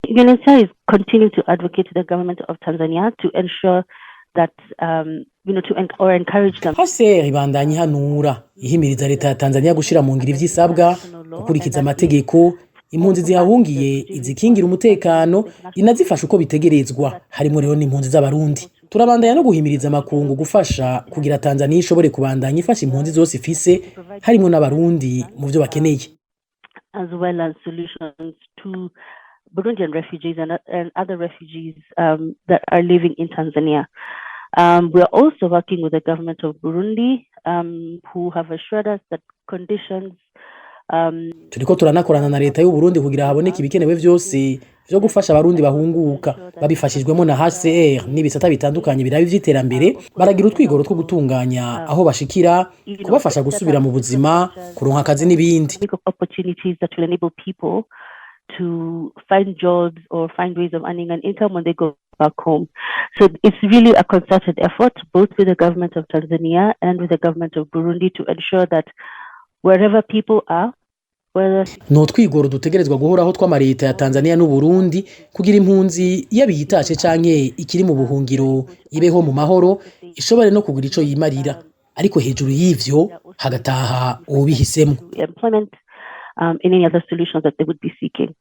UNHCR is continuing to advocate to the government of Tanzania to ensure that, to or encourage them. HCR ibandanya ihanura, ihimiriza leta ya Tanzania gushira mu ngiro ivyisabwa, gukurikiza amategeko, impunzi zihahungiye izikingira umutekano, inazifasha uko bitegerezwa, harimwo rero n'impunzi z'Abarundi. Turabandanya no guhimiriza amakungu gufasha kugira Tanzania ishobore kubandanya ifasha impunzi zose ifise, harimwo n'Abarundi, mu vyo bakeneye. As well as solutions to Burundian refugees and other refugees that are living in Tanzania. We are also working with the government of Burundi, who have assured us that conditions Turiko turanakorana na leta y'u Burundi kugira haboneke ibikenewe vyose vyo gufasha Abarundi bahunguka, babifashijwemo na HCR n'ibisata bitandukanye biraba ivy'iterambere. Baragira utwigoro two gutunganya aho bashikira, kubafasha gusubira mu buzima, kuronka akazi n'ibindi. opportunities that will enable people to find jobs or find ways of earning an income when they go back home. So it's really a concerted effort, both with the government of Tanzania and with the government of Burundi, to ensure that wherever people are, whether Ni utwigoro dutegerezwa guhoraho tw'amareta ya Tanzania n'Uburundi kugira impunzi, yaba iyitashe canke ikiri mu buhungiro, ibeho mu mahoro, ishobore no kugira ico yimarira, ariko hejuru y'ivyo hagataha uwubihisemwo. Employment, and any other solutions that they would be seeking.